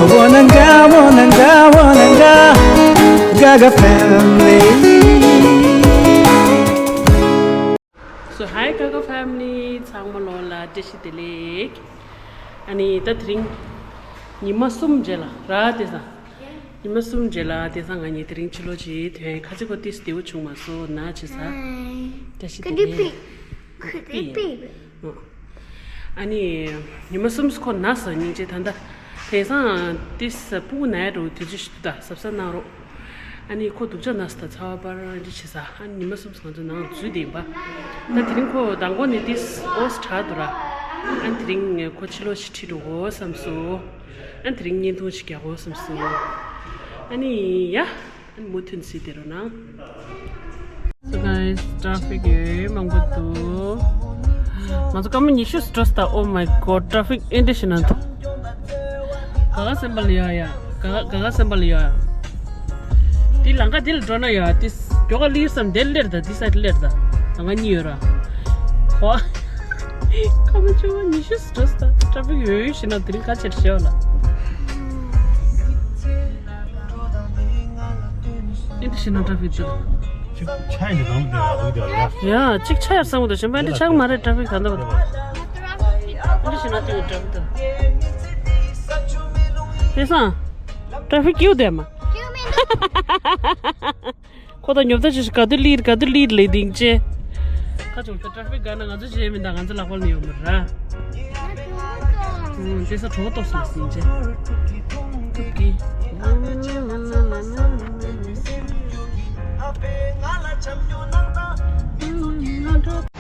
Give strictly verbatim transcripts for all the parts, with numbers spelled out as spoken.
Wananga, wananga, wananga, Gaga family. So hi Gaga family, ཚང་མ་ལོ་ལ་བཀྲ་ཤིས་བདེ་ལེགས། ཨ་ནི་ད་དེ་རིང་ཉི་མ་གསུམ་རྗེས་ལ་ར་དེ་སང་། ཉི་མ་གསུམ་རྗེས་ལ་དེ་སང་ང་གཉིས་དེ་རིང་ཕྱི་ལོགས་ཅིག་ཐོན་ཁ་ཅིག་ཁོ་ཏིས་བདེ་བོ་བྱུང་མ་སོང་ན་བྱས་ས། བཀྲ་ཤིས་བདེ་ལེགས། ཨ་ནི་ཉི་མ་གསུམ་ཁོ་ན་ས་སྙིང་རྗེ། ད་ལྟ་དེང་སང་ཏིས་སྤུ་གུ་ན་ཡ་འགྲོ་དུས་ཚོད་ཞིག་འདུག་ད་གཟབ་གཟབ་གནང་རོགས། ཨ་ནི་ཁོ་སྡུག་ཅག་ན་ས་ད་ཚ་བ་པར་འདི་བྱས་ས། ཨ་ནི་ཉི་མ་གསུམ་ང་ཚོ་ནང་འཛུལ་བསྡད་ཡིན་པ། ད་དེ་རིང་ཁོ་མདང་དགོང་ནས་ཏིས་ཨོ་སི་དྲག་འདུག་ར། ཨ་ནི་དེ་རིང་ཁོ་ཕྱི་ལོགས་ཤིག་ཁྲིད་འགྲོ་དགོས་བསམ་སོང་། ཨ་ནི་དེ་རིང་བརྙན་ཐུང་ཞིག་རྒྱག་དགོས་བསམ་སོང་། ཨ་ནི་ཡ། ཨ་ནི་མུ་མཐུད་གཟིགས་བསྡད་རོགས་གནང་། So guys, traffic ཡོད་མང་པོ་འདུག་ང་ཚོ་སྐར་མ་ཉི་ཤུ་འགྲོ་ས། Oh my god, traffic ཨེ་འདྲ་ཞིག་ན་འདུག་ག་ག་སེམས་པ་ལ་ཡོད་ཡ། ག་ག་ག་ག་སེམས་པ་ལ་ཡོད་ཡ། དེ་ལམ་ཁ་དེ་ལ་འགྲོ་ན་ཡོད་ཡ། དེ་མགྱོགས་ག་ལིར་སམ་དེ་ལེར་ད། དེ་སའི་ལེར་ད། ལམ་ཁ་གཉིས་ཡོད་ར། ཧོ། སྐར་མ་བཅོ་ལྔ་ཉི་ཤུ་འགྲོ་ས། traffic ཡོད་ཡོད་ཞིག་ན་དེ་རིང་ག་ཆེར་ཤེས་ལ། ཨེ་འདྲ་ཞིག་ན་traffic འདུག་ཆ་ཡི་རང་དེ་རང་དེ་ར། ཡ་གཅིག་ཆ་ཡར་སང་དུ་ཞིམ་པ་འདི་ཆགས་མ་རེད། traffic ག་འདྲ་བ་འདུག་ཨེ་འདྲ་ཞིག་ན་དེ་traffic འདུག་དེ་སང་traffic ཀྱིའུ་དེ་མ། ཁོ་ད་ཉོབ་ད་ཅི་ཞིག་ག་དུས་ལིར་ག་དུས་ལིར་ལེ་དིང་ཅེ། ཁ་ཆུང་ད་traffic ག་ན་ང་ཚོ་བྱེད་མི་འདའ། ང་ཚོ་ལག་པར་ནི་ཡོད་མ་ར། ཨུ་དེ་ས་གྲོགས་ཏོག་སོང་སིང་ཅེ། ཐུག་གི།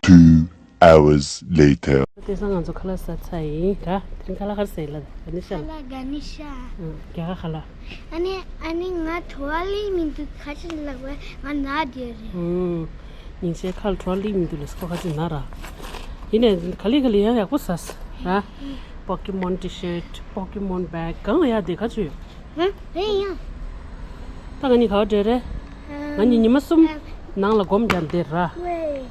Two hours later. དེ་སང་ང་ཚོ་ཁ་ལག་ཟ་ཚར་ཡིན་ག་དེ་རིང་ཁ་ལག་ག་རེ་ཟ་ཡིན་ལ། ག་ནི་ཤ་ལ། ཁ་ལག་ག་ནི་ཤ། ཨུ་རྒྱ་གར་ཁ་ལག་ཨ་ནི་ཨ་ནི་ང་བྲོ་བ་ལེན་མི་འདུག་ཁ་ཅིག་ལབ་པས་ང་ན་བསྡད་རེད། ཨུ། ཉིན་ཤས་ཁ་ལ་བྲོ་བ་ལེན་མི་འདུག་ལབ་ས། ཁོ་ཁ་ཅིག་ན་ར། ཡིན་ནའི་ག་ལེ་ག་ལེ་ཡང་ཡག་པོ་ཟ་ས་ར། Pokemon T-shirt, Pokemon bag གང་ཡག་དེ་ག་ཚོད་ཡོད། ཧུམ། རེད་ཡ། ད་ང་གཉིས་ག་པར་འགྲོ་རེད། ང་གཉིས་ཉི་མ་གསུམ་ནང་ལ་སྒོམ་རྒྱག་བསྡད་ར།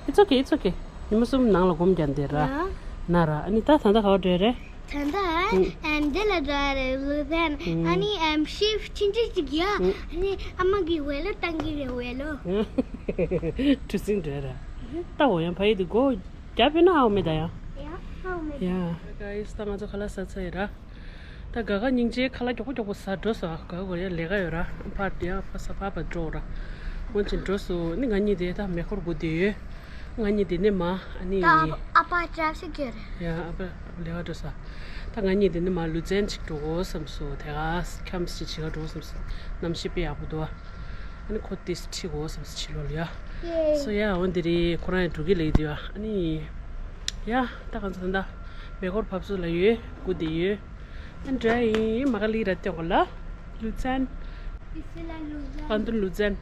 It's okay, it's okay. ཉི་མ་གསུམ་ནང་ལ་སྒོམ་རྒྱག་བསྡད་ར། ཡ། ན་ར། ཨ་ནི་ད་ད་ལྟ་ག་པར་འགྲོ་རེད། ད་ལྟ་ཨ་འདི་ལ་འགྲོ་རེད། ལུ་ཐན། ཨ་ནི་ཨམ་ཤིབ་ཕྱིན་ཅི་ཅིག་ཡ། ཨ་ནི་ཨ་མ་གི་ཝེ་ལོ་བཏང་གི་རེད། ཝེ་ལོ། གྲུ་གཟིངས་འགྲོ་ར། ད་འོ་ཡང་ཕ་ཡི་དུ་གོ་རྒྱབ་ཡོད་ན་ཨའོ་མེད་ད་ཡ། ཡ། ཧའོ་མེད་ད། ཡ། Guys, ད་ང་ཚོ་ཁ་ལག་ཟ་ཚར་ཡོད་ར། ད་ག་ག་སྙིང་རྗེ་ཁ་ལག་མགྱོགས་པོ་མགྱོགས་པོ་ཟ་འགྲོ་ས། ག་ག་ཡ་ལས་ཀ་ཡོད་ར། ཕར་ཡ་ཕ་ས་ཕ་ཕ་འགྲོ་ར། འོན་ཅིང་འགྲོ་སོ་ནི་ང་གཉིས་དེ་ད་མེ་འཁོར་སྒུག་བསྡད་ཡོད། ང་གཉིས་དེ་ནས་མ་ཨ་ནི། ད་ཨ་ཕ་ཅག་ཤི་གེར། ཡ་ཨ་ཕ་ལས་ཀ་འགྲོ་ས། ད་ང་གཉིས་དེ་ནས་མ་ལུ་ཙན་ཅིག་འགྲོ་དགོས་བསམ་སོ། དེ་ག་ཁམས་ཅིག་བྱེད་ག་འགྲོ་བསམ་སོ། གནམ་གཤིས་དཔེ་ཡག་པོ་འདུག་ཨ་ནི་ཁོ་ཏིས་ཁྲིད་དགོས་བསམ་སོ་ཕྱི་ལོགས་ལ་ཡ། སོ་ཡ་འོ་འདི་རེད། ཁོ་རང་ཡང་འགྲོ་གི་ལེགས་འདུག་ཨ་ནི། ཡ་ད་གང་ཚ་ད་མེ་འཁོར་ཕབ་སོ་ལ་ཡོད་སྒུག་བསྡད་ཡོད། ཨ་འདྲ་ཡིན་མ་ག་ལི་ར་ཏེ་གོ་ལ། ལུ་ཙན། ཨ་འདུ་ལུ་ཙན།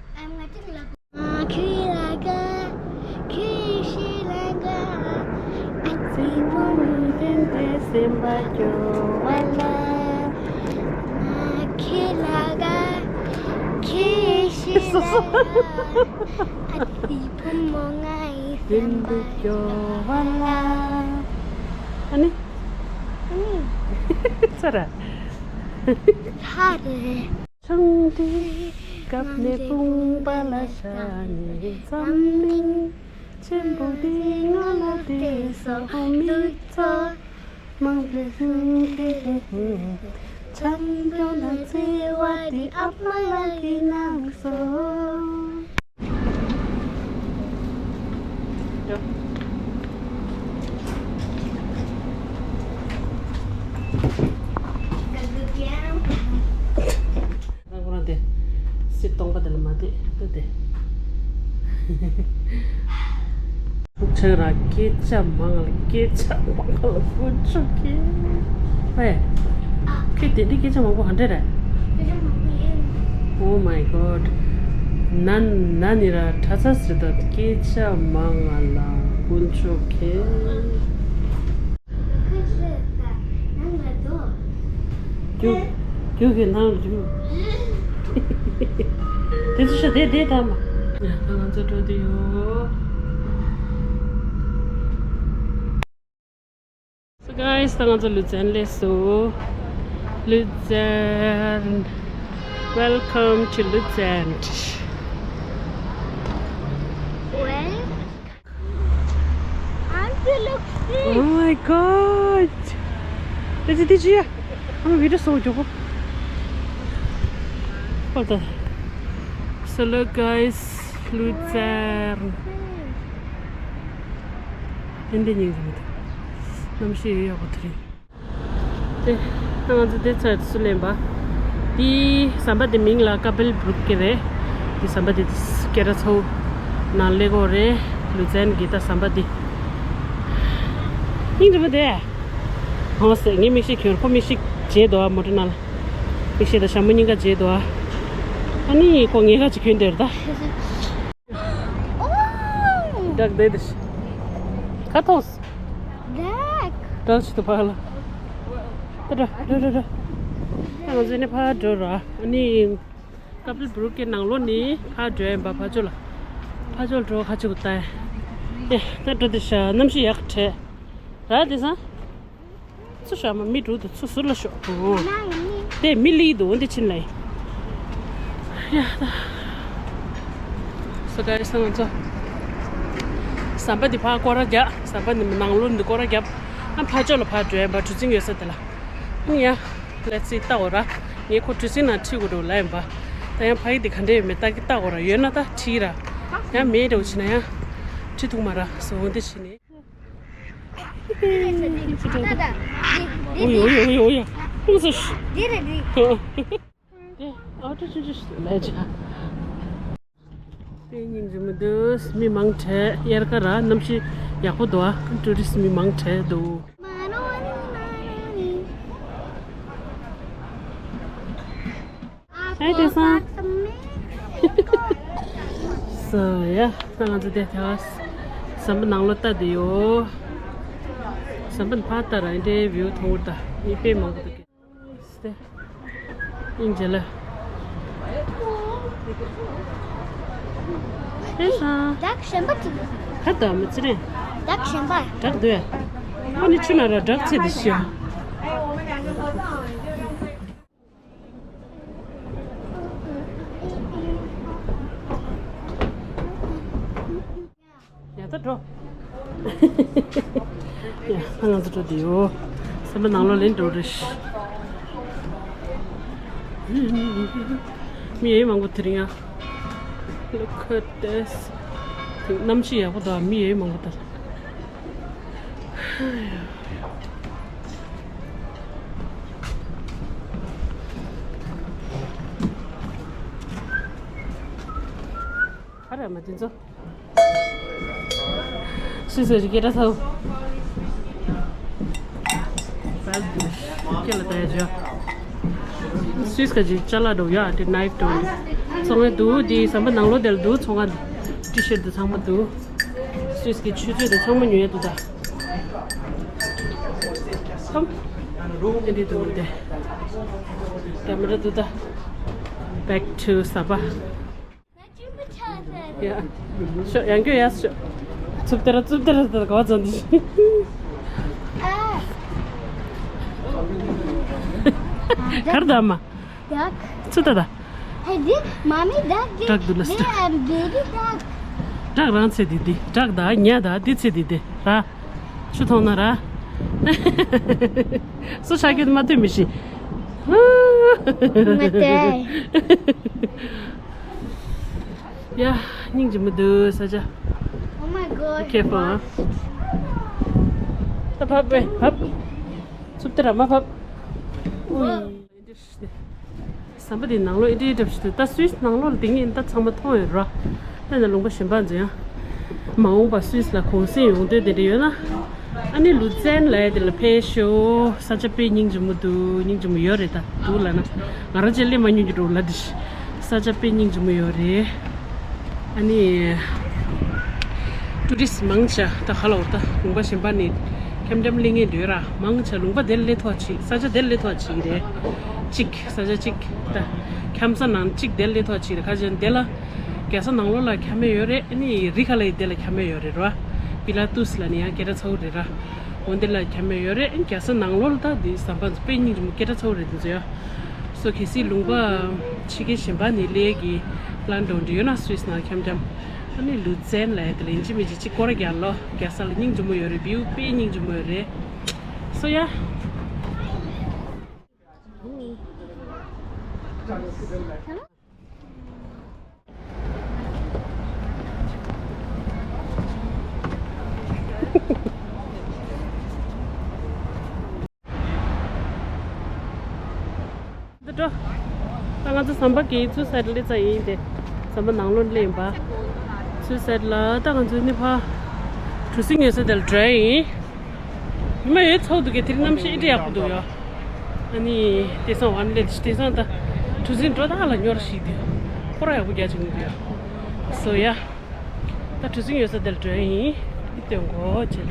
ཨ་ནི། ཨ་ནི། ཚ་ར། ཚ་རེད། ཆང་དེ་བཀབ་ནས་དཔུང་པ་ལ་བཞག་ནས་འཛམ་གླིང་ཆེན་པོ་འདི་ང་ལ་བསྡད་སོང་། མི་ཚོ་མང་པོས་གསུངས་ཏེ། ཆང་འཐུང་ན་བརྩེ་བ་འདི་ཨ་མ་ལགས་ཀྱིས་གནང་སོང་། ང་ཁོ་རང་དེ་སི་སྟོང་པ་དེ་ལ་མ་བསྡད་ལྟ་དེ། ཕུག་ཆང་ར་སྐད་ཆ་མང་ལ་སྐད་ཆ་མང་ལ་དཀོན་མཆོག་གིས། ཧེ། ཁྱོད་དེ་འདྲའི་སྐད་ཆ་མང་པོ་ག་འདྲ་རེད། Oh my god. ན་ན་ནི་ར་གྲྭ་ཚ་ཟེར་ད་སྐད་ཆ་མང་ང་ལ་དཀོན་མཆོག་གིས། རྒྱུག་རྒྱུག་གི་ནང་རྒྱུག་དེ་ཚོ་ཤ་དེ་དེ་དམ་པ། ང་ཚོ་འགྲོ་དུས་ཡོད། So guys, ད་ང་ཚོ་ལུ་ཙན་སླེབས་སོང་། Luzern. Welcome to Luzern. Well, auntie, look, see. Oh my god. This is this year. I'm a video so joke. What the? So look guys, Luzern. འདི་འདི་ཉིད་ཀྱི་མི་འདུག་གནམ་གཤིས་ཡག་པོ་དེ་རེད། དེ་ང་ཚོ་དེ་ཚོ་སུ་ལེན་པ། དེ་ཟམ་པ་དེ་མིང་ལ་ཀ་པེལ་སྦུག་གི་རེད། དེ་ཟམ་པ་དེ་སྐད་གྲགས་ཚོ་ནང་སླེབས་ཀྱི་རེད། ལུ་ཛན་གྱི་ད་ཟམ་པ་དེ། སྙིང་རྗེ་མོ་དེ། ཧོ་སེ་ངའི་མིག་ཤེལ་གྱོན། ཁོ་མིག་ཤེལ་བརྗེད་འདུག་ཨ། མོ་ཊ་ནང་ལ། མིག་ཤེལ་དང་ཞྭ་མོ་གཉིས་ཀ་བརྗེད་འདུག་ཨ། ཨ་ནི་ཁོ་ངའི་ཁ་ཅིག་གྱོན་དེར་ད། Oh, བྲག་དེ་དེ་ཤི། ཁ་ཐོགས། that. བྲག་ཤི་ཏུ་ཕག་ལ། ད་ད་ད་ད་ད། ད་ང་ཚོ་ནི་ཕར་འགྲོ་ར། ཨ་ནི་ཀ་པེལ་སྦུག་གི་ནང་ལོགས་ནི་ཕར་འགྲོ་ཡིན་པ། ཕར་ཕྱོགས་ལ། ཕར་ཕྱོགས་འགྲོ་ཁ་ཅིག་གུ་ལྟ་ཡ། ཨེ་ད་འགྲོ་དེ་ཤ། གནམ་གཤིས་ཡག་གྲས་ར། དེ་སང་། ཚུར་ཤོག་མ། མི་འགྲོ་འདུག་ཚུར་ཟུར་ལ་ཤོག་ཨོ། དེ་མི་ལི་འདུག་འདི་ཕྱིན་ལ་ཡིན། ཡ་ད། སོ་ད་རེས་ང་ཚོ་ཟམ་པ་འདི་ཕར་སྐོར་ར་རྒྱབ། ཟམ་པ་འདི་ནང་ལོགས་འདི་སྐོར་ར་རྒྱབ། ཨ་ཕར་ཕྱོགས་ལ་ཕར་འགྲོ་ཡ་ཡིན་པ། གྲུ་གཟིངས་ཡོད་ས་དེ་ལ། ཨ་ནི་ཡ། ལེ་ཙི་ལྟ་འོ་ར། ངས་ཁོ་གྲུ་གཟིངས་ནང་ཁྲིད་དགོས་འགྲོ་ལབ་ཡིན་པ། ད་ཡང་ཕ་གི་འདི་ག་འདྲ་ཡོད་མེད་ལྟ་གི་ལྟ་འོ་ར། ཡོད་ན་ད་ཁྲིད་ར། ཡང་མེད་འགྲོ་ཕྱིན་ན་ཡང་ཁྲིད་ཐུབ་མ་ར། སོ་འོ་འདི་ཕྱིན་ནས། Did it, did it, did it. ཨོ་ཡ་ཨོ་ཡ་ཨོ་ཡ་ཨོ་ཡ། ཧུང་སུ་ཤི། Did it, did it. དེ་ཨའོ་ཏོ་ཆུང་ཆུང་ཞིག་ལས་བྱ། དེ་སྙིང་རྗེ་མོ་འདུག་མི་མང་དྲགས། དབྱར་ཁ་ར། གནམ་གཤིས་ཡག་པོ་འདུག་ཨ། ཊུ་རི་སི་མི་མང་དྲགས་འདུག་ཨེ་དེ་སང་། སོ་ཡ། ད་ང་ཚོ་དེ་ཐལ་བ་ཟམ་པ་ནང་ལོགས་ལྟ་དེ་ཡོད། ཟམ་པ་ཕར་ལྟ་ར། འདྲའི་བིའུ་མཐོང་གི་རེད་ད། མི་དཔེ་མང་པོ་འདུག་གི། སྟེ། སྙིང་རྗེ་ལ། དེ་སང་། བྲག་གཞན་པ་ཅིག་ཁ་ད་མི་ཚེ་རིང་། བྲག་གཞན་པ། བྲག་འདུག་ཨ། ཨ་ནི་ཆུ་ནང་ར་བྲག་ཚེ་འདི་ཤི་ཡ། ཡ་ད་འགྲོ། ཡ་ང་ཚོ་འགྲོ་དེ་ཡོད། ཟམ་པ་ནང་ལོགས་ལ་འགྲོ་རེད། མི་ཡོད་མང་པོ་དེ་རིང་ཡ། Look at this. གནམ་གཤིས་ཡག་པོ་འདུག་མི་ཡོད་མང་པོ་དེ། ཧ་ར་མ་དེ་ཚོ། སུས་སུ་ཞིག་སྐད་གྲགས་ཚ། སུས་ཀ་ཅིག་ཅ་ལག་འགྲོ་ཡ་དེ་ནའིབ་འགྲོ། ཚོང་བའི་འདུག་དེ་ཟམ་པ་ནང་ལོགས་དེ་ལ་འདུག་ཚོང་ཁང་། ཊི་ཤར་ཊི་དེ་ཚང་མ་འདུག་སུས་ཀྱི་ཆུ་ཚོད་དེ་ཚང་མ་ཉོ་ཡ་འདུག་ད། ཁམ། དེ་འདྲ་འདུག་དེ། ཀེ་མེ་ར་འདུག་ད། Back to ཟམ་པ། ཡ། ཤོག་ཡང་སྐྱོད་ཡ་ཤོག་ཚུབ་ཏེ་ར་ཚུབ་ཏེ་ར་ཏེ་ར་ག་བ་ཙམ་འདི། གར་ད་མ། Duck. ཚུ་ད་ད། Hey, this mommy duck. This, Duck do this. This and baby duck. བྲག་རང་ཚེ་འདི་འདི། བྲག་ད་ཉ་ད་འདི་ཚེ་འདི་འདི་ར། ཆུ་མཐོང་ན་ར། སུ་ཤ་གི་མ་ཐུབ་མི་ཤི། མ་དེ། ཡ། སྙིང་རྗེ་མོ་འདུག་ས་ཆ། Oh my god. Careful, ཨ། ད་ཕབ་པས་ཕབ། ཚུབ་ཏེ་ར་མ་ཕབ། ཟམ་པ་འདི་ནང་ལོགས་ཨེ་འདྲའི་འདྲ་ཞིག་འདུག་ད་སུད་སི་ནང་ལོགས་ལ་དེ་ངས་ད་ཚང་མ་མཐོང་ཡོད་ར། ད་ནི་ལུང་པ་གཞན་པ་འཛིན་ཡང་། མ་འོངས་པ་སུད་སི་ལ་གུང་སེང་ཡོང་འདོད་དེ་འདྲ་ཡོད་ན། ཨ་ནི་ལུ་ཙན་ལ་ཡ་དེ་ལ་ཕེབས་ཤོག་ས་ཆ་དཔེ་སྙིང་རྗེ་མོ་འདུག་སྙིང་རྗེ་མོ་ཡོད་རེད་ད་འདུག་ལ་ན། ང་རང་ཅག་སླེབས་མ་མྱོང་རྒྱུ་འགྲོ་ལ་འདི་ཤི། ས་ཆ་དཔེ་སྙིང་རྗེ་མོ་ཡོད་རེད། ཨ་ནི། ཊུ་རི་སི་མང་ཆེ་ད་ག་ལ་འོར་ད་ལུང་པ་གཞན་པ་ནས་འཁྱམ་འཁྱམ་སླེབས་མཁན་འདུག་ར། མང་ཆེ་ལུང་པ་དེར་སླེབས་ཐུབ་ཅིག་ས་ཆ་དེར་སླེབས་ཐུབ་ཅིག་རེད། གཅིག་ས་ཆ་གཅིག་ད་འཁྱམ་ས་ནང་གཅིག་དེར་སླེབས་ཐུབ་ཅིག་རེད། ཁ་ཅན་དེ་ལ་རྒྱལ་ས་ནང་ལོགས་ལ་འཁྱམ་མེད་ཡོད་རེད། ཨ་ནི་རི་ཁ་ལ་ཡི་དེ་ལ་འཁྱམ་མེད་ཡོད་རེད་ར། པི་ལ་ཏུས་ལ་ནི་ཡང་སྐད་གྲགས་ཚ་བོ་རེད་ར། འོ་འདི་ལ་འཁྱམ་མེད་ཡོད་རེད། ཨ་ནི་རྒྱལ་ས་ནང་ལོགས་ལ་ད་འདི་ཟམ་པ་དཔེ་སྙིང་རྗེ་མོ་སྐད་གྲགས་ཚ་བོ་རེད་འདི་ཚོ་ཡ། སོ་གལ་སྲིད་ལུང་པ་ཕྱི་རྒྱལ་གཞན་པ་ནས་སླེབས་ཀྱི་ལན་འགྲོ་འདྲི་ཡོད་ན་སུད་སི་ནང་འཁྱམ་འཁྱམ། ཨ་ནི་ལུ་ཙན་ལ་ཡ་དེ་ལ་ཡིན་གཅིག་མིན་གཅིག་གཅིག་སྐོར་རྒྱག་ལོ། རྒྱལ་ས་ལ་སྙིང་རྗེ་མོ་ཡོད་རེད། བིའུ་དཔེ་སྙིང་རྗེ་མོ་ཡོད་རེད། སོ་ཡ། འདི་འགྲོ། ད་ང་ཚོ་ཟམ་པ་གི་ཚུར་སའིཌ་སླེབས་ཚར་ཡིན་ཏེ། ཟམ་པ་ནང་ལོགས་སླེབས་ཡིན་པ། ཚུར་སའིཌ་ལ་ད་ང་ཚོ་ནི་ཕ། གྲུ་གཟིངས་ཡོད་ས་དེ་ལ་འགྲོ་ཡིན། ཉི་མ་ཡོད་ཚོགས་འདུག་གི་དེ་རིང་གནམ་གཤིས་ཨེ་འདྲ་ཡག་པོ་འདུག་ཡོ། ཨ་ནི་དེང་སང་ཝན་ལེ་དེང་སང་ད་གྲུ་གཟིངས་འགྲོ་ད་ལ་ཉོ་ར་ཞིག་འདུག་ཁོ་ར་ཡག་པོ་རྒྱག་ཅིག་འདུག་ཡོ། སོ་ཡ། ད་གྲུ་གཟིངས་ཡོད་ས་དེར་འགྲོ་ཡིན། འདི་སྟོན་གོ་བྱེད་ལ།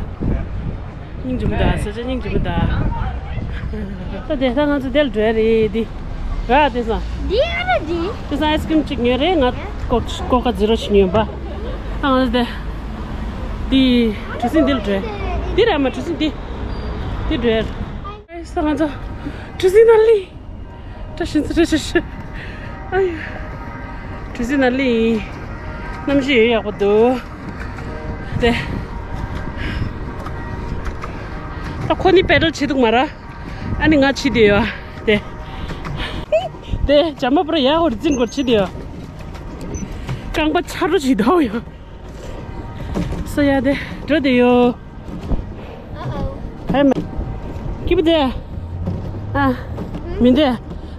སྙིང་རྗེ་མོ་ད་ས་ཆ་སྙིང་རྗེ་མོ་ད། ད་དེ་ད་ང་ཚོ་དེར་འགྲོ་ཡ་རེད་འདི། ར་དེང་སང་། འདི་ཨ་ར་འདི། དེང་སང་ཨའི་སི་ཀྲིམ་གཅིག་ཉོས་རེད། ང་ཀོ་ཀོ་ཀ་ཛི་རོ་ཞིག་ཉོས་པ། ད་ང་ཚོ་དེ། འདི། གྲུ་གཟིངས་འདི་ལ་འགྲོ་ཡ། འདི་ར་མ་གྲུ་གཟིངས་འདི། འདི་འགྲོ་ཡ། ཨའི་ས་ང་ཚོ། གྲུ་གཟིངས་ནང་ལི། བཀྲ་ཤིས་བཀྲ་ཤིས། ཨ་ཡ། གྲུ་གཟིངས་ནང་ལི། གནམ་གཤིས་ཡོད་ཡག་པོ་འདུག་དེ། ད་ཁོ་ནི་པེ་ཌལ་བྱེད་འདུག་མ་ར། ཨ་ནི་ང་བྱེད་དེ་ཡོད། དེ། དེ་ཇ་མ་པུ་ར་ཡ་ཧོར་འཛིན་སྐོར་བྱེད་དེ་ཡོད། རྐང་པ་ཆ་རུ་བྱེད་དོ་ཡོད། སོ་ཡ་དེ་འགྲོ་དེ་ཡོད། ཧེ་མ། སྐྱིད་པོ་དེ། ཨ། མི་འདི།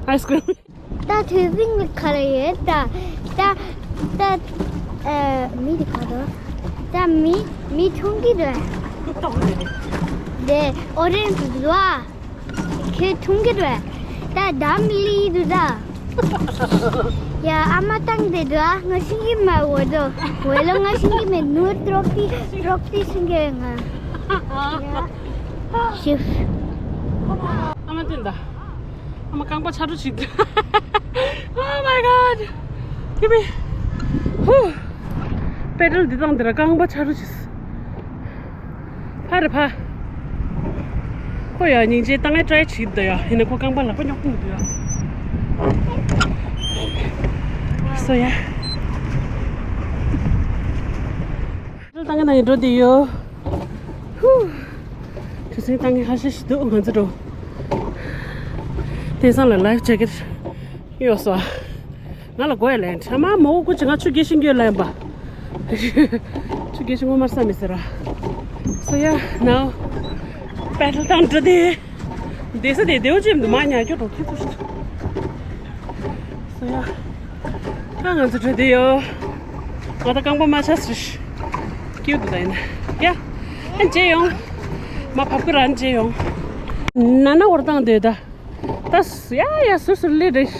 ཨའི་སི་ཀྲིམ། ད་ཐོད་པིང་ག་རེ་ཡོད་ད། ད། ད། ཨ། མི་འདི་ག་རེ། ད་མི། མི་འཐུང་གི་རེད། དེ་ཨོ་རེན་ཇི་འདུག་ཨ། ཁྱོད་འཐུང་གི་རེད། ད་ད་མི་ལི་འདུག་ད། ཡ་ཨ་མ་བཏང་དེ་འདུག་ཨ། ང་ཤེས་ཀྱི་མ་འོ་དོ། འོ་ལོ་ང་ཤེས་ཀྱི་མེད་ནུ་ཏྲོག་ཏི་ཏྲོག་ཏི་ཤེས་ཀྱི་ང་། ཡ། ཤིབ། ཨ་མ་བསྟན་ད། ཨ་མ་རྐང་པ་ཆ་རུ་ཞིག Oh my god. Give me. ཧུ། པེ་ཌལ་འདི་དང་འདི་ར་རྐང་པ་ཆ་རུ་ཞིག་ཕ་རེ་ཕ། ཁོ་ཡ་སྙིང་རྗེ་ད་ངས་ཊ་རའི་བྱེད་འདི་ཡ་ཡིན་ན་ཁོ་རྐང་པ་ལག་པ་རྙོག་གི་འདུག་ཡ། སོ་ཡ། པེ་ཌལ་བཏང་གི་ན་ཡིན་འགྲོ་འདི་ཡོ། ཧུ། གྲུ་གཟིངས་བཏང་གི་ཧ་ཤ་ཤི་འདུག་ང་ཚོ་འགྲོ། དེང་སང་ལ་ལའི་ཕི་ཇེ་ཀེཊ་ཡོད་སོ། ང་ལ་དགོས་ཡ་ལན་ཁྲ་མ་མོ་ཀུ་ཅི་ང་ཆུ་རྒྱས་ཤིང་རྒྱས་ལན་པ། ཆུ་རྒྱས་ཤིང་ངོ་མར་ས་མི་ཟེར་ར། སོ་ཡ་ནའོ། པེ་ཌལ་བཏང་འགྲོ་དེ། བསྡད་ས་དེ་བདེ་བོ་ཅིག་མི་འདུག་མ་ཉལ་སྐྱོ་འགྲོ་ཐུག་ཐུག་ཤི། སོ་ཡ། ད་ང་ཚོ་འགྲོ་དེ་ཡོ། ང་ད་རྐང་པ་མ་ཆགས་སུ་ཤི། སྐྱིད་འདུག་ད་ཡིན་ན། ཡ། ཨ་མཇལ་ཡོང་། མ་བབ་ཀི་ར་མཇལ་ཡོང་། ན་ན་འོར་བཏང་དེ་ད། ད་སུ་ཡ་ཡ་སུ་སུ་ལི་རེད།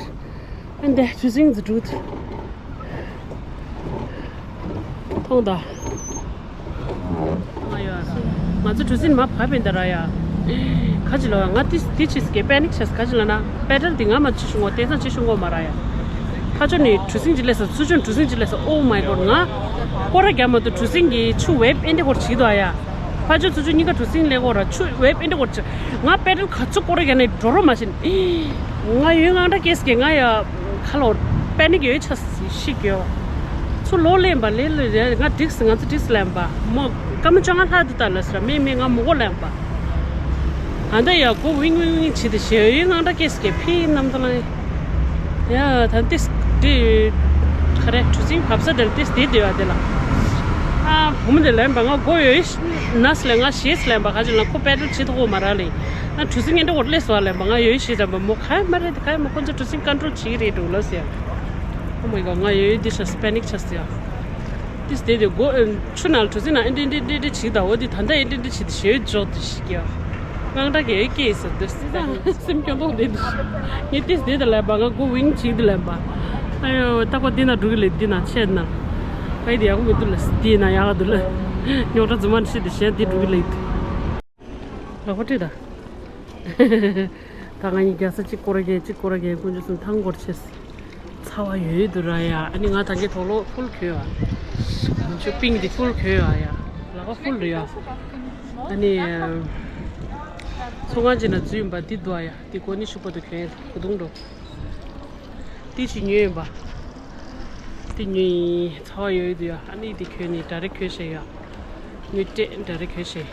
ཨ་འདི་གྲུ་གཟིངས་འཛུགས་འགྲོ། མཐོང་ད། ང་ཡོད་ཨ། ང་ཚོ་གྲུ་གཟིངས་མ་བབས་པ་ཡིན་ད་ར་ཡ། ག་ཅི་ལོ་ང་ཏི་ཏི་ཅིས་ཀེ་པེ་ནིག་ཆེས་ག་ཅི་ལ་ན་པེ་ཌལ་འདི་ང་མ་ཅི་ཤུ་ངོ་དེང་སང་ཅི་ཤུ་ངོ་མ་ར་ཡ། ཕ་ཆོ་ནི་གྲུ་གཟིངས་ཅི་ལས་ས་ཚུ་ཆོ་གྲུ་གཟིངས་ཅི་ལས་ས། Oh my god ང་སྐོར་ར་རྒྱབ་མ་ཐུབ། གྲུ་གཟིངས་ཀྱི་ཆུ་ཝེབ་ཨེ་འདྲ་སྐོར་བྱེད་དོ་ཨ་ཡ། ཕ་ཆོ་ཚུ་ཆོ་གཉིས་ཀ་གྲུ་གཟིངས་ལས་སྐོར་ར་ཆུ་ཝེབ་ཨེ་འདྲ་སྐོར་བྱེད། ང་པེ་ཌལ་ག་ཚོད་སྐོར་ར་རྒྱབ་ནས་འགྲོ་རོ་མ་ཤེས་ནས། ང་ཡོད་དངངས་སྐྲག་སྐྱེས་སྐྱེས་ང་ཡ་ཁ་ལོར་པེ་ནིག་ཡོད་ཆ་ཤི་གི་ཡོད། ཚུར་ལོག་ལེན་པ་ལེ་ལེ་རེད། ང་འགྲིག་སི་ང་ཚོ་འགྲིག་སི་ལེན་པ་མོ་སྐར་མ་བཅོ་ལྔ་ལྷག་འདུག་ད་ལ་སི་ར་མེ་མེ་ང་མོ་གོ་ལེན་པ། ཨ་འདི་ཡ་གོ་ཝིང་ཝིང་ཝིང་བྱེད་དེ་ཞེ་ཡོད་དངངས་སྐྲག་སྐྱེས་སྐྱེས་ཕི་ནམ་ད་ལ་ཡ་ད་འདི་འདི་ག་རེ་གྲུ་གཟིངས་བབས་ས་དེར་འདི་འདི་འདི་བ་དེ་ལ་ཨ་བུ་མོ་དེ་ལེན་པ་ང་གོ་ཡོད་ན་སི་ལེ་ང་ཞེས་སི་ལེན་པ་ག་ཅི་ལ་ཁོ་པེ་ཌལ་བྱེད་དོ་གོ་མ་ར་ལེ། ང་གྲུ་གཟིངས་ངན་འདྲ་འོར་སླེབས་སོང་ལབ་པ་ང་ཡོད་ཤེས་ཙམ་པ་མོ་ག་ཡ་མ་རེད་ག་ཡ་མོ་ཁོ་ཚོ་གྲུ་གཟིངས་ཀོན་ཊོལ་བྱེད་ཀྱི་རེད་འགྲོ་ལ་ཟེར། Oh my god ང་ཡོད་འདི་ཤ་སི་པེ་ནིག་ཆ་ཟེར། ཏིས་དེ་དེ་གོ་ཆུ་ནང་གྲུ་གཟིངས་ནང་ཨེ་འདྲ་འདྲ་འདྲ་འདྲ་བྱེད་ད་འོ་དེ་ད་ལྟ་ཨེ་འདྲ་འདྲ་བྱེད་དེ་ཞེ་འཇོག་དེ་ཞིག་ཡ། དངངས་སྐྲག་གི་སྐྱེས་ཟེར་དེ་སེམས་སྐྱོ་མདོག་དེ་དེ་ཞིག་ངས་ཏིས་དེ་དེ་ལབ་པ་ང་གོ་ཝིང་བྱེད་དེ་ལབ་པ། ཨ་ཡོ་ད་གོ་འདི་ན་འགྲོ་གི་ལེ་འདི་ན་ཆད་ན། ཕ་ཡི་དེ་ཡག་པོ་མི་འདུག་ལ་སི་དེ་ན་ཡག་ག་འདུག་ལ། རྙོག་དྲ་རྫུན་མ་ཤི་དེ་གཞན་དེ་འགྲོ་གི་ལེ། ལག་པ་བཀྲུས་ད། ད་ང་གཉིས་རྒྱལ་ས་གཅིག་སྐོར་རྒྱལ་གཅིག་སྐོར་རྒྱལ་དཀོན་མཆོག་གསུམ་ཐང་སྐོར་ཆེ། ཚ་བ་ཡོད་དུ་ར་ཡ། ཨ་ནི་ང་ད་གའི་དོག་ལོ་ཕུལ་གྱོད་ཨ། ཆུ་པིང་འདི་ཕུལ་གྱོད་ཨ་ཡ། ལག་པ་ཕུལ་རེད་ཡ། ཨ་ནི། ཚོང་ཁང་ཅིག་ན་འཛུལ་ཡིན་པ་འདི་འདུག་ཨ་ཡ། འདི་གོ་ནི་ཤུག་པ་འདུག་གྱོན་ཡ་གོ་དུང་འགྲོ། འདི་ཅིག་ཉོས་ཡིན་པ། འདི་ཉོས་ཡིན། ཚ་བ་ཡོད་ཡོད་འདུག་ཡ། ཨ་ནི་འདི་གྱོན་ནི་འདྲ་རེ་གྱོན་ཤེས་ཡ། ངོས་སྤྲད་འདྲ་རེ་གྱོན་ཤེས།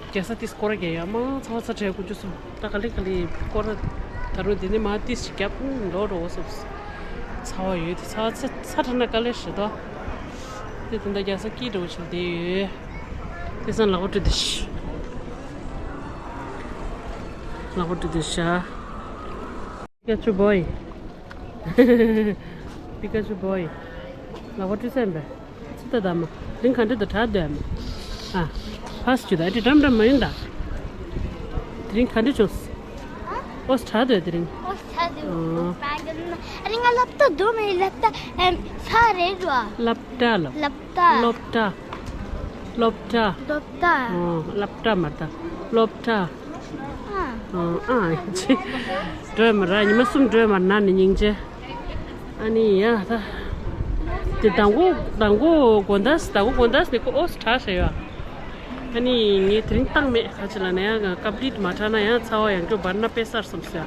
རྒྱལ་ས་ཏིས་སྐོར་རྒྱག་ཡ་མ་ཚ་བ་ཚ་དྲག་ཀུན་སྤྱོད་སོང་། ད་ག་ལེ་ག་ལེ་སྐོར་ད་རུང་འདི་ནི་མ་ཏིས་ཞིག་རྒྱབ་ལོ་འགྲོ་བ་སོང་། ཚ་བ་ཡོད་དེ་ཚ་བ་ཚ་ཚ་དྲག་ན་དཀའ་ལས་ཞེ་དོ། དེ་དེ་འདྲ་རྒྱལ་ས་སྐྱིད་འགྲོ་བ་ཆུ་དེ་ཡོད། དེ་སང་ལག་པ་བཀྲུས་དེ་ཤི། ལག་པ་བཀྲུས་དེ་ཤ། Pikachu boy. Pikachu boy. ལག་པ་བཀྲུས་ཚར་བས། ཚུར་ལྟ་དང་མ། དེ་རིང་ག་འདྲ་འདུག་དྲག་འདུག་ཨ་མ། ཨ། ཕ་སི་ཅུ་ད་ཨ་ཏི་འགྲམ་འགྲམ་མ་ཡིན་ད། དེ་རིང་ག་འདྲ་བྱུང་། ཨོ་དྲག་འདུག་དེ་རིང་། ཨོ་དྲག་འདུག་ཨ། ཨ་རིང་ང་སློབ་གྲྭ་འདུག་མེད་སློབ་གྲྭ་ཨེམ་ས་རེད་རོ། སློབ་གྲྭ་ལ། སློབ་གྲྭ། སློབ་གྲྭ། སློབ་གྲྭ། སློབ་གྲྭ། ཨོ་སློབ་གྲྭ་མ་རེད་ད། སློབ་གྲྭ། ཨ། ཨ་ཨ་ཅི། སྒྲོལ་མ་ར་ཉི་མ་གསུམ་སྒྲོལ་མ་ན་ནི་སྙིང་རྗེ། ཨ་ནི་ཡ་ད། དེ་དང་གོ་དང་གོ་དགོན་དག་དང་གོ་དགོན་དག་ནི་ཁོ་ཨོ་སི་དྲག་ཤ་ཡོད། ཨ་ནི་ངས་དེ་རིང་བཏང་མེད་ག་ཅི་ལ་ན་ཡང་ཀབ་ལིད་མ་དྲག་ན་ཡང་ཚ་བ་ཡང་སྐྱོ་བར་ན་དཔེ་སར་སོམ་ཟེར།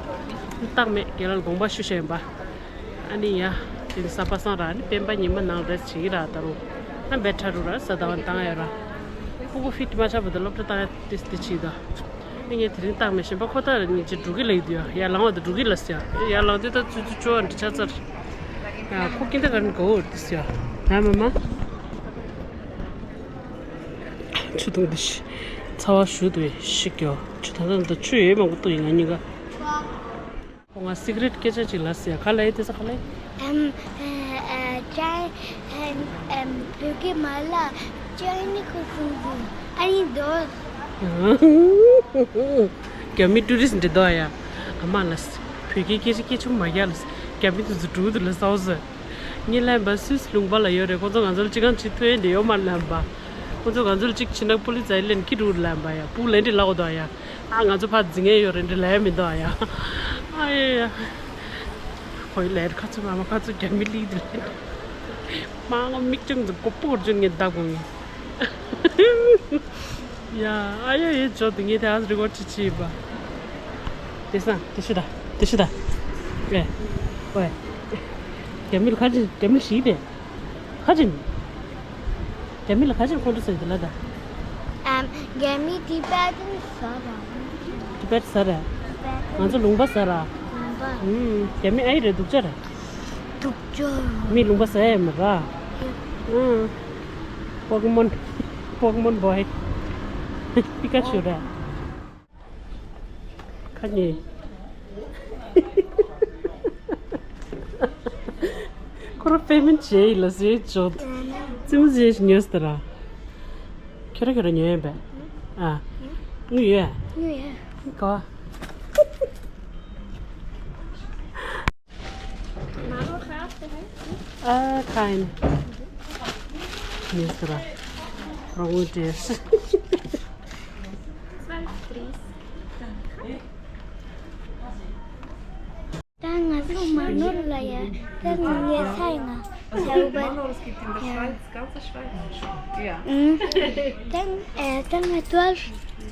བཏང་མེད་རྒན་ལགས་དགོངས་པ་ཞུ་ཤེས་ཡིན་པ། ཨ་ནི་ཡ། དེ་ནི་ས་པ་སང་ར་ནི་སྤེན་པ་ཉི་མ་ནང་རེས་བྱེད་ཀྱི་ར་ད་རུང་། ཨ་བེ་ཁྲ་རུ་ར་ས་ད་བ་བཏང་ཡ་ར། སྤུ་གུ་ཕིཊ་མ་ཆགས་བར་དུ་སློབ་གྲྭ་བཏང་ཡ་དེ་དེ་བྱེད་ད། ཨ་ངས་དེ་རིང་བཏང་མེད་གཞན་པ་ཁོ་ཐག་ར་ཉིན་གཅིག་འགྲོ་གི་ལ་ཡི་དུ་ཡ། ཡར་ལངས་བ་དུ་འགྲོ་གི་ལ་ཟེར་ཡ། ཡར་ལངས་དུས་ད་ཆུ་ཚོད་བཅོ་བ་འདྲི་ཆ་ཚར། ཡ་ཁོ་ཀིན་ད་ག་རིན་ག་འོ་དེ་ཟེར་ཡ། ཡ་མ་མ། ཆུ་འཐུང་དུ་ཤི། ཚ་བ་ཞུ་དུ་ཤི་གྱོ། ཆུ་ད་ད་ད་ཆུ་ཡོད་མང་པོ་འཐུང་ཡིན་ང་གཉིས་ཀ། ཁོ་ང་སི་ཀ་རེཊ་སྐད་ཆ་ཅིག་ལ་ཟེར་ག་ལ་ཡི་དེ་ས་ག་ལ་ཡི། ཨམ། ཨ་ཨ་ཅའི། ཨམ། ཨམ། བོད་སྐད་མ་ལ་ཅའི་ནི་ཁོ་སུན་སུན་ཨ་ནི་དོ། རྒྱ་མི་ཊུ་རི་སི་འདྲི་དོ་ཡ། ཨ་མ་ལ་ཟེར་བོད་སྐད་སྐད་ཆ་སྐད་ཆུང་མ་རྒྱག་ལ་ཟེར། རྒྱ་མི་དུ་ཚོ་འགྲུག་དུ་ལ་ཟའོ་ཟེར། ངས་ལན་པ་སུད་སི་ལུང་པ་ལ་ཡོད་རེད། ཁོ་ཚོ་ང་ཚོ་ལ་ཅི་གང་བྱེད་ཐུབ་ཡས་འདྲི་ཡོད་མ་ལན་པ། ཁོ་ཚོ་ང་ཚོ་ལ་ཅིག་ཕྱིན་ན་པུ་ལི་ཙའི་ལན་ཁྱི་རུ་ལན་པ་ཡ། སྤུ་ལན་འདྲི་ལ་འོ་དོ་ཡ། ཨ་ང་ཚོ་ཕར་འཛིང་ངེས་ཡོད་རེད་འདྲི་ལན་མི་འདུག་ཡ། ཨ་ཡ་ཡ། ཁོའི་ལས་ཁ་ཚུ་མ་མ་ཁ་ཚུ་རྒྱ་མི་ལི་འདི་ལས། མ་ང་མིག་ཅུང་ཚུ་གོ་པོར་ཅུང་ངེ་བདག་དགོངས་ངེ། ཡ་ཨ་ཡ་ཡ་ཇོ་དེ་ངེ་དེ་ཨ་རི་གོ་ཅི་ཅི་བ། དེ་སང་དེ་ཤི་ད་དེ་ཤི་ད། ཨེ། ཨོའི། རྒྱ་མི་ལ་ཁ་ཅི་རྒྱ་མི་ལ་ཤི་དེ། ཁ་ཅིམ། རྒྱ་མི་ལ་ཁ་ཅིམ་ཁོང་ཁྲོ་ཟེར་གྱི་ལ་ད། ཨམ། རྒྱ་མི་ཏི་པད་ཏན་ཟ་ར། ཏི་པད་ཟ་ར། ཏི་པད་ཏན། ང་ཚོ་ལུང་པ་ཟ་ར། ལུང་པ། ཨུམ། རྒྱ་མི་ཨའི་རེ་སྡུག་ཅག་རེད། སྡུག་ཅག་མི་ལུང་པ་ཟ་ཡ་མ་ར། ཨུམ། པོ་ཀི་མོན། པོ་ཀི་མོན་བོའི། པི་ཀ་ཆུ་ར། ཁ་ཉེ། ཁོ་རང་པེ་མེན་བྱས་ཡིན་ལ་ཟེར་ཅོ། རྩེད་མོ་རྩེ་ཉོས་ཟེར་ར། ཁྱོད་རང་ཁྱོད་རང་ཉོས་ཡིན་པས། ཨ། དངུལ་ཡོད། དངུལ་ཡོད། ག་བ། ཨ་ཁ་ཡིན། ཉོས་ཟེར་ར། རོགས་དངུལ་སྤྲད། ད་ང་ཚོ་མ་ནོར་ལ་ཡ། ད་ངའི་ས་ཡིན་ན་ཡ་འུ་བ། ཡ། ཨུམ། ད་ཨེ་ད་ང་twelve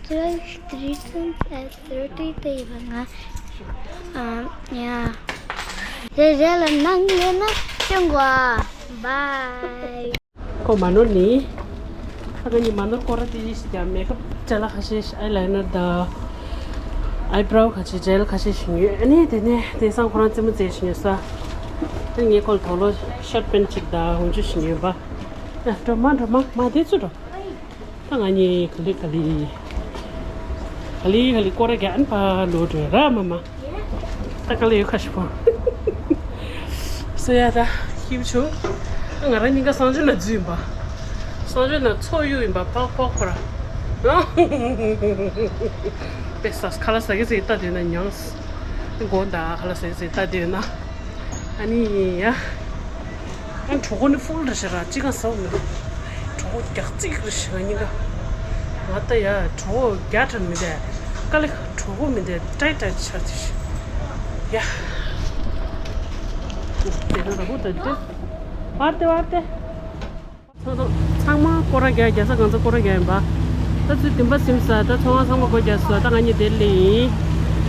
twelve thirteen ཨེ་thirty དེ་ཡིན་པ་ང་། ཨ་ཡ། རེ་རེ་ལ་ནང་ལས་ན་སྐྱོན་གོ། Bye། ཁོ་མ་ནོར་ནི། ད་ང་གཉིས་མ་ནོར་སྐོར་ར་དེ་ཡིས་ཀྱང་མེག་ཨབ་ཅ་ལག་ཁ་ཤས་ཤིག་ཨའི་ལའི་ནར་དང་། ཨའི་བྷ་རོ་ཁ་ཤས་ཇེལ་ཁ་ཤས་ཤིག་ཉོས། ཨ་ནི་དེ་ནས་དེང་སང་ཁོ་རང་རྩེད་མོ་རྩེ་ཞིག་ཉོས་ས། ཨ་ངས་ཁོ་ལ་དོག་ལོ་ཤོར་ཊི་པེན་ཅིག་དང་འོག་འཇུ་ཞིག་ཉོས་པ། ཨ་འགྲོ་མ་འགྲོ་མ་མ་དེ་ཚུར་འགྲོ། ད་ང་གཉིས་ག་ལེ་ག་ལེ། ག་ལེ་ག་ལེ་སྐོར་ར་རྒྱག་ཨན་ཕ་ལོ་འགྲོ་ར་མ་མ། ད་ག་ལེ་ཡོད་ཁ་ཤི་པོ། སོ་ཡ་ད་ཁྱིམ་ཆུ། ང་རང་གཉིས་ཀ་གསང་སྤྱོད་ན་འཛུལ་ཡིན་པ། གསང་སྤྱོད་ན་ཚོགས་གཡུག་ཡིན་པ་ཕག་ཕོག་ཁོ་ར། པེ་ས་ཁ་ལ་ཟ་གི་ཟེར་ལྟ་དེ་ན་མྱངས། མགོ་འདའ་ཁ་ལ་ཟ་གི་ཟེར་ལྟ་དེ་ན། ཨ་ནི་ཡ། ཨ་གྲོད་ཁོག་ནི་ཕུལ་རེད་ཤག་ར་ཅི་གང་ཟ་འོང་མི་འདུག་གྲོད་ཁོག་རྒྱག་རྩིག་རེད་ཤག་གཉིས་ཀ་ང་ལྟ་ཡ་གྲོད་ཁོག་རྒྱག་དྲན་མི་འདུག་དཀའ་ལས་གྲོད་ཁོག་མི་འདུག་ཏྲའི་ཏྲའི་ཆགས་ཅི་ཤག་ཡ། དེ་ན་ར་ཧུ་ད་དེ་བར་དེ་བར་དེ། ཚང་མ་སྐོར་ར་རྒྱག་རྒྱག་ས་གང་ཚ་སྐོར་ར་རྒྱག་ཡིན་པ། ད་ཚུར་འདུན་པ་ཟིན་ས། ད་ཚོང་ཁང་ཚང་མ་སྒོ་རྒྱག་སོང་། ད་ང་གཉིས་དེར་སླེབས་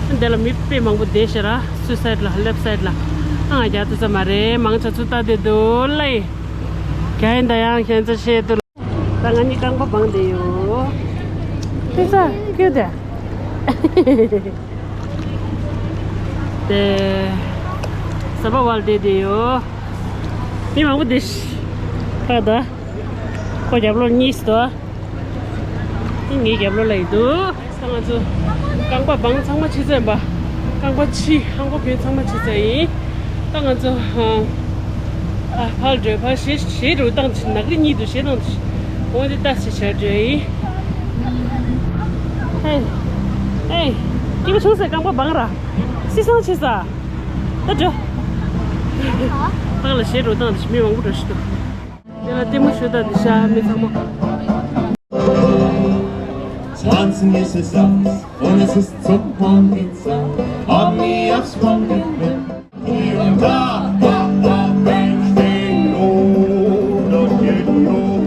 ཡིན། འདི་ལ་མི་དཔེ་མང་པོ་བསྡད་ཤག་ར། སུའི་སའིད་ལ་ལེབ་སའིད་ལ། ཨ་ང་རྒྱག་ཐུབ་ས་མ་རེད། མང་ཆེ་ཚུར་ལྟ་བསྡད་འདུག་ལེ། རྒྱག་ཡིན་ད། ཡང་ཁྱེད་ཚོ་ཤེས་འདུག་ད་ང་གཉིས་རྐང་པ་སྦངས་བསྡད་ཡོད། ཐུག་ས་ཁྱོད་དེ། དེ། ཟ་བ་བལ་བསྡད་བསྡད་ཡོད། མི་མང་པོ་བསྡད་ཤག་ད། ཁོ་རྒྱབ་ལོགས་གཉིས་སུ་དོ། ངའི་རྒྱབ་ལོགས་ལ་ཡིན་འདུག་ད་ང་ཚོ་རྐང་པ་སྦངས། ཚང་མ་ཕྱི་ཚར་ཡིན་པ། རྐང་པ་ཕྱི་ཧང་གོ་གྱོན། ཚང་མ་ཕྱི་ཚར་ཡིན། ད་ང་ཚོ་ཨ། ཨ་ཕར་འགྲོ། ཕར་གཞས་གཞས་རུ་བཏང་ཆེ། ནག་རི་གཉིས་འདུག་གཞས་བཏང་ཆེ། འོ་འདི་ལྟ་ཞིག་བྱ་འགྲོ་ཡིན། ཧེ། ཧེ། སྐྱིད་པོ་བྱུང་ཟེར། རྐང་པ་སྦངས་ར། སི་སང་ཆེ་ས། ད་འགྲོ། ཐང་ལ་གཞས་རུ་བཏང་ཆེ། མི་མང་པོ་འགྲོ་ཤི་འདུག་དེ་ལ་ལྟད་མོ་ཞུ་ད་འདི་ཤ་མི་ཚང་མ། Tanzen ist es aus, und es ist zum Pumpen, hab mir aufs Pumpen mit. Und da, da, da, Mensch, den Loder geht los.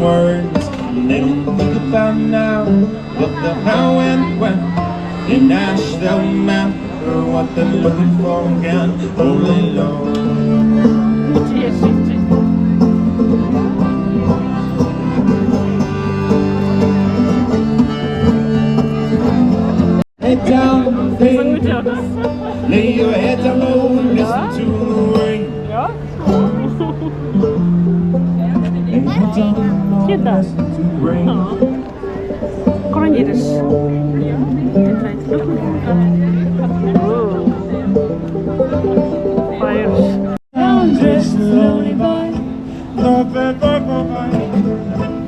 Words, they don't think about now, but the how and when. In Nashville, matter what they're looking for again, only love. Head down, baby. Lay your head down low and listen to the rain. And put down your listen to the rain. Fire. I'm just a lonely boy.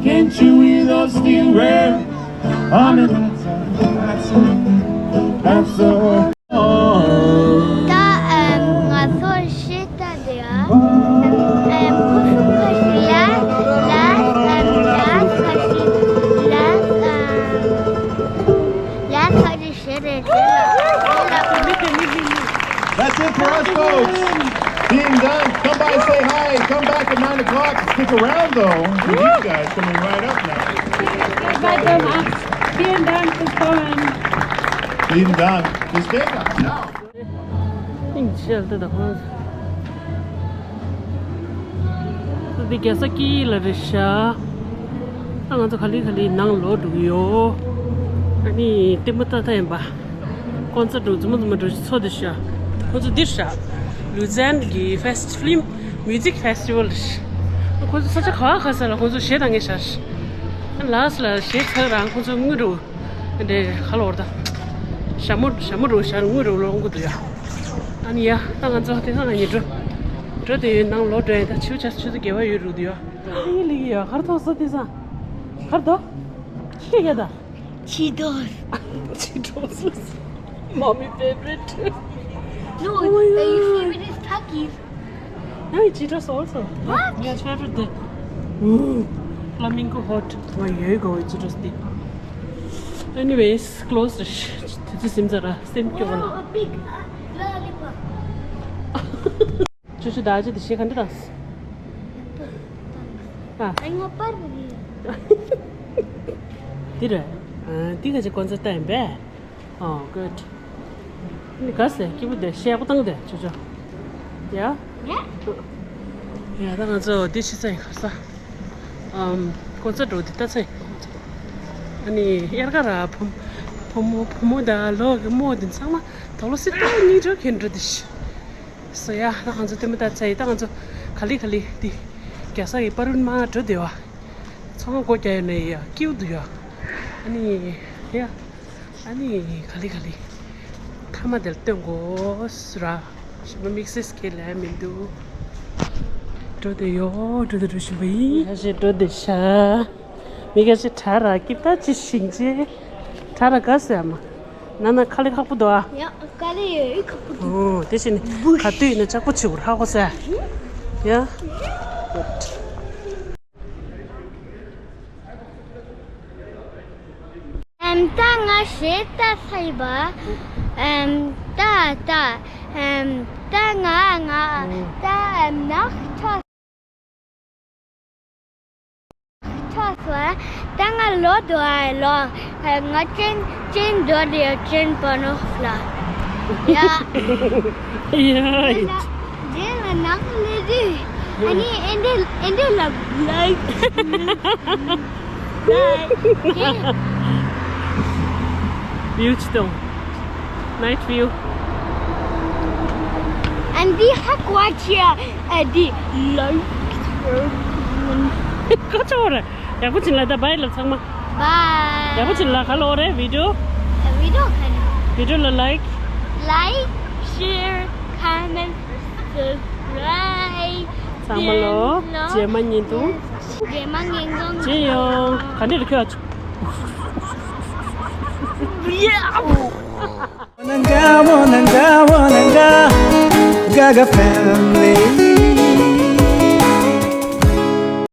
Can't you hear those steel rain? I'm in the that's that's the ད་ཨམ་ང་ཚོ་གཞས་ལྟ་དེ་ཨ་ཨམ་ཁོ་ཚོ་ཁ་ཤས་ལ་ལ་ཨམ་ལ་ཁ་ཤས་ལ་ཨམ་ལ་ཁ་ཤས་གཞས་རེད་དེ་ལ། That's it for us, folks. Vielen Dank. Come by, say hi. Come back at nine o'clock. Stick around, though. With these guys coming right up now. Bye, Thomas. Vielen Dank fürs Kommen. Vielen Dank fürs Kommen. Ciao. ཨིན་ཤེལ་ཏེ་ད་ཁོང་། འདི་རྒྱལ་ས་ཀི་ལ་རེད་ཤག་ད་ང་ཚོ་ག་ལེ་ག་ལེ་ནང་ལོག་འགྲོ་གི་ཡོད། ཨ་ནི་ལྟད་མོ་ལྟ་ལྟ་ཡིན་པ། ཀོན་སར་ཊི་འགྲོ་རྫུན་མ་རྫུན་མ་འགྲོ་ཞིག་ཚོ་དེ་ཤག་ཁོང་ཚོ་འདིར་ཤག་ལུ་ཛན་གི་ཕེ་སི་ཊི་ཕི་ལིམ་མིའུ་ཛིག་ཕེ་སི་ཊི་ཝལ་ཤག་ཁོང་ཚོ་ས་ཆ་ག་བ་ག་ས་ལ་ཁོང་ཚོ་གཞས་གཏོང་མཁན་ཤག་ལ་སི་ཊི་ལ་གཞས་ཚར་རང་ཁོང་ཚོ་དངུལ་འགྲོ། འདྲེ་ཁ་ལོར་ད། ཞྭ་མོ་ཞྭ་མོ་རུ་ཞྭ་དངུལ་རུ་ལོང་གི་འདུག་ཡ། ཨ་ནི་ཡ་ད་ང་ཚོ་དེ་སང་ང་གཉིས་འགྲོ། འགྲོ་དེ་ཡོད་ནང་ལོག་འགྲོ་ཡ། ད་ཆུ་ཆ་ཆུ་ཚོད་བརྒྱད་པ་ཡོད་རུ་འདུག་ཡ། ཨ་ནི་ལི་ཡ་གར་ཐོག་ས་དེ་སང་། གར་དོ། ཤེས་ཡ་ད། Cheetos. Cheetos. Mommy favorite. No, oh my God. Favorite is Takis. Hey, Cheetos also. What? Yes, favorite. Ooh, flamingo hot. Oh, yeah, go with Cheetos. Anyways, close. This is Simzara. Same. Wow, a big uh, lollipop. ཅོ་ཅོ་ད་ཅི་དེ་ཤེས་ག་འདྲ་དང་། ཨ། ཨ་ངོ་པར་རེད། འདི་རེད། ཨ་འདི་ག་ཅི་ཀོན་སར་ཊི་ཡིན་པས། Oh, good. ནི་ག་ཟེ་སྐྱིད་པོ་དེ་ཤེས་པོ་བཏང་དེ་ཅོ་ཅོ། ཡ། ཡ་ད་ང་ཚོ་འདི་ཕྱི་ཚ་ཡིན་ག་ས། ཨམ་ཀོན་སར་ཊི་འདི་ལྟ་ཚ་ཡིན། ཨ་ནི་དབྱར་ཁ་ར་བུ་བུ་མོ་བུ་མོ་དང་ལོ་གི་མོ་དེ་ཚང་མ་དོག་ལོ་སི་ཏོ་གཉིས་འགྲོ་གིན་འགྲོ་དེ་ཤི། སོ་ཡ་ད་ང་ཚོ་ལྟད་མོ་ལྟ་ཚ་ཡིན། ད་ང་ཚོ་ག་ལི་ག་ལི་དེ་རྒྱ་ས་ཡི་པ་རུན་མ་འགྲོ་དེ་བ། ཚོང་སྒོ་རྒྱག་ཡོད་ནས་ཡ་སྐྱིད་འདུག་ཡ། ཨ་ནི་ཡ། ཨ་ནི་ག་ལི་ག་ལི། ཐ་མ་དེར་སྟོན་དགོས་ར། ཞིམ་པ་དམིགས་བསལ་སྐད་ལས་མི་འདུག་འགྲོ་དེ་ཡོ་འགྲོ་དེ་འགྲོ་བཞིན་པ་ཡིན། ཁ་ཤས་འགྲོ་དེ་ཤ། མི་ཁ་ཤས་དྲ་ར་སྐྱིད་ད་ཅི་ཞིང་ཅི། དྲ་ར་ག་ཟེར་མ། ན་ན་ཁ་ལི་ཁག་པོ་འདུག་ཨ། ཡ་ཁ་ལི་ཡོད་ཁག་པོ་འདུག་ཨོ་དེ་བཞིན་ག་དུས་ཡིན་ན་ལྕགས་པོ་བྱེད་དགོས་ཧ་གོ་ས། ཡ། Good. ཨམ་ད་ང་གཞས་ལྟ་ཚར་ཡིན་པ། ཨམ་ད་ད་ ཨམ། ད་ང་ང་ད་ཨམ་ནག་ཐོ་ཐོ་སོ། ད་ང་ལོ་དོ་ཨ་ལོ། ང་ཅན་ཅན་དོ་དེ་ཅན་པ་ནོ་ལ། ཡ། ཡ། དེ་ལ་ནག་ལེ་དེ། ཨ་ནི་ཨེ་འདྲ་ཨེ་འདྲ་ལ་ལའིག། View ཅི་དང་། Night view. And the Hakuachia, uh, the light. ཁོ་ཚོ་ར། ཡག་པོ་བྱིན་ལ་ད་བྷའི་ལ་ཚང་མ། Bye. ཡག་པོ་བྱིན་ལ་ག་ལ་འོ་རེད་བི་ཌིའོ། བི་ཌིའོ་ག་ལ། བི་ཌིའོ་ལ་ལའིག། Like, share, comment, subscribe. ཚང་མ་ལོ། རྗེས་མ་ཉིན་དུ། རྗེས་མ་ཉིན་དུ། ཅི་ཡོང་། ག་འདྲ་རེད་ཁྱོད། Wananga, wananga, wananga, Gaga family.